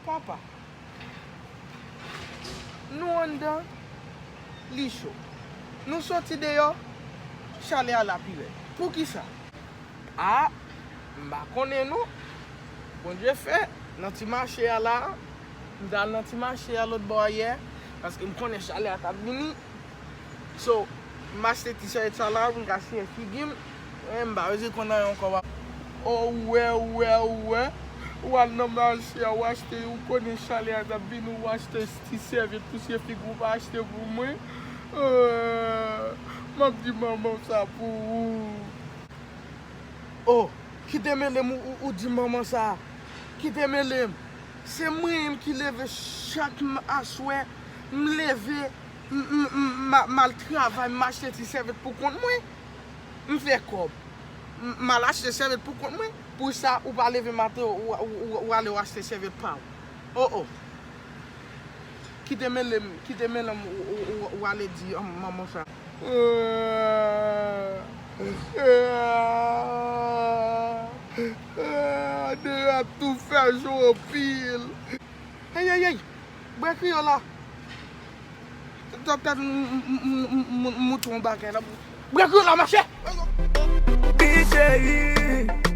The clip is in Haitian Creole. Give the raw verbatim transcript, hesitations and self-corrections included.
Papa, nou anndan, li cho. Nou soti deyò, chalè a la pi rèd. Poukisa? A, m pa konnen non. Bondye fè, nan ti mache a la, m t al nan ti mache a lòt bò a yè, paske m konnen chalè a t ap vini. So, m achte ti sèvyèt sa la pou m ka siye figi m. Eh, m pa bezwen konn anyen ankò. O, ou wè, ou wè, ou wè. Ou al nan mache a, ou achte, ou konnen chalè a t ap vini, ou achte ti sèvyèt pou siye figi w, ou pa achte pou mwen. Eh, m ap di manman w sa pou ou. Oh, kite mele m, ou, ou, ou di manman sa. Kite mele m. Se mwen menm ki leve chak m-, aswè, m leve, m, m, m, m a-, m al travay, m achte ti sèvyèt pou kont mwen. M fè kòb. M, m al achte sèvyèt pou kont mwen. Pou sa, ou pa leve maten, ou, ou, ou, ou ale, ou achte sèvyèt pa ou. Oh, oh. Kite mele m, kite mele m, ou, ou, ou, ou ale di, um, manman sa. Deyò ap tou fè jou anpil. Hey, hey, hey! Bwè kreyòl la. Tèt, tèt, m, m, m, m, m, m montre yon bagay la. Bwè kreyòl la, mache! Wi, cheri.